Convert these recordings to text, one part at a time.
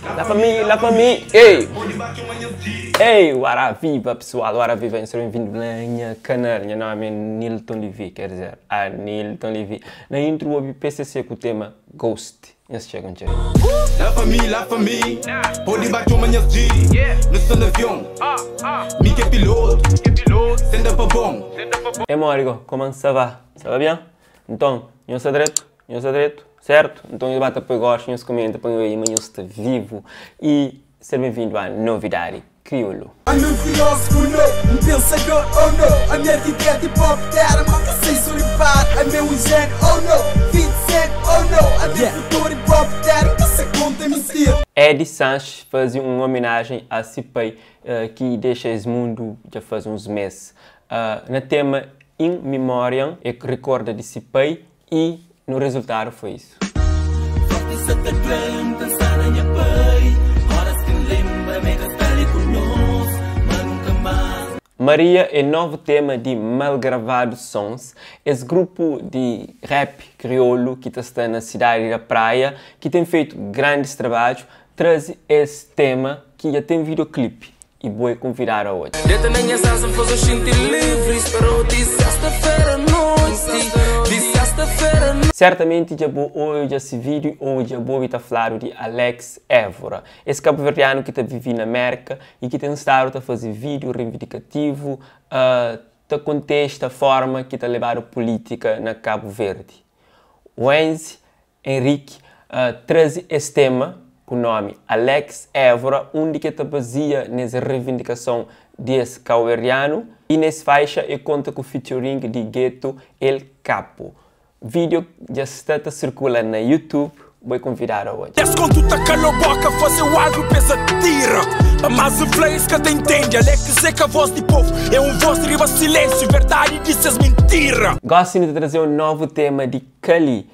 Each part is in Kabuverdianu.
La família, la família, ei! Ei, ora viva pessoal, ora viva, sejam bem-vindos na nha canal. Nha nome é Nilton Levy, quer dizer, Anilton Levy. Na intro ouvi PCC com o tema Ghost. Nhos txega un txeu. La família, la família, pode bater uma nhas G. No som avião, mi que é piloto, senda pa bom. É Mórigo, como ça va? Ça va bien? Então, nhos sta dreto? Nhos sta dreto? Certo? Então, nhos bata poi gosto, nhos comenta, põe aí, mas nhos sta vivo. E seja bem-vindo à novidade crioulo. I'm um filósofo, no, um pensador, oh no. A minha arquiteto hip hop terra, mas que sei solipar. A meu um gênio, oh no. 20 cent, oh no. A meu futuro hip hop terra, que se conta mentira. Eddie Sanches fazia uma homenagem a Cipei, que deixa esse mundo já faz uns meses. Na tema In Memoriam, é que recorda de Cipei e no resultado foi isso. Forte sa ta duen, pensa na nha pai. Horas que lembra, me ka sta li ku nos, ma nunca mais. Maria é novo tema de Malgravado Sons, esse grupo de rap crioulo que está na cidade da Praia, que tem feito grandes trabalhos, traz esse tema que já tem videoclipe e vou convidar a hoje. Deita na minha salsa, faz o sentir livre. Esperou de sexta-feira à noite. De sexta-feira à noite. Certamente já vou hoje esse vídeo ou já vou estar falando de Alex Évora, esse cabo-verdiano que está vivendo na América e que tem estado a fazer vídeo reivindicativo, tá contesta a forma que está levando política na Cabo Verde. O Enzi Henrique traz esse tema com o nome Alex Évora, onde que está baseia nessa reivindicação desse cabo-verdiano e nessa faixa ele conta com o featuring de Gueto El Capo. Vídeo já está a circular na YouTube, vou convidar a hoje. Dez conto tá calou boca, fazer o algo pesa tira. Mas o flays que te entende, Alex é que a voz de povo é um voz de riba silêncio, verdade dizes mentira. Gosto de trazer um novo tema de Cali,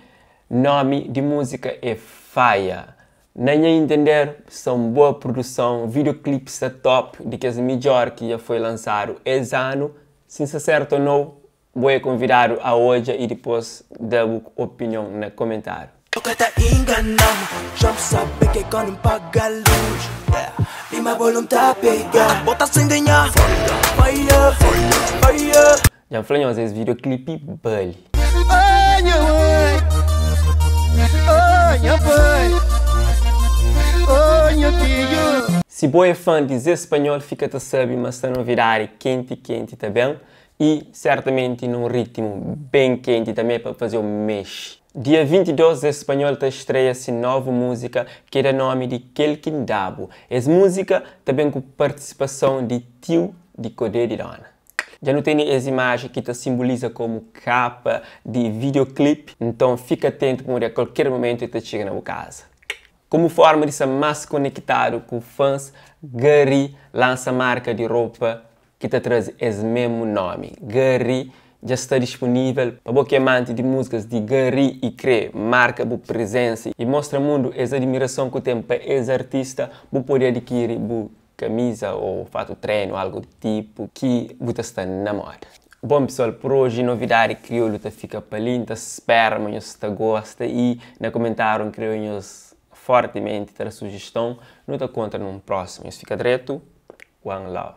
nome de música é Faia. Na minha entender, são boa produção, videoclipe está top, de que é melhor que já foi lançado esse ano. Se está certo ou não, vou convidar a hoje e depois dar a opinião no comentário. Toca tá enganando, já sabe que quando paga a luz, yeah. E minha vontade pega, bota sem ganhar. Fire, fire. Já falei, esse videoclipe bali. Ai, minha mãe. Ai, minha pai. Ai, meu filho. Se boa é fã de Zé Espanhol, fica a saber, mas está novidade quente, quente também. E certamente num ritmo bem quente também para fazer o mês. Dia 22, Zé Espanhol tá estreia-se nova música que é nome de Kelkindabo. Essa música também com participação de tio de Codé de Dona. Já não tem essa imagem que tá simboliza como capa de videoclipe, então fica atento porque a qualquer momento ele chega na casa. Como forma de ser mais conectado com fãs, Gary lança marca de roupa que te traz esse mesmo nome. Gary já está disponível para você que é amante de músicas de Gary e crê, marca a presença e mostra ao mundo essa admiração que tem para esse artista, você pode adquirir bu camisa ou fato treino, algo do tipo que você está na moda. Bom pessoal, por hoje novidade crioulo tá fica pa ali, tá espera, mas você gosta e na comentário crioulo fortemente ter a sugestão, não te conta num próximo. Isso fica direto, one love.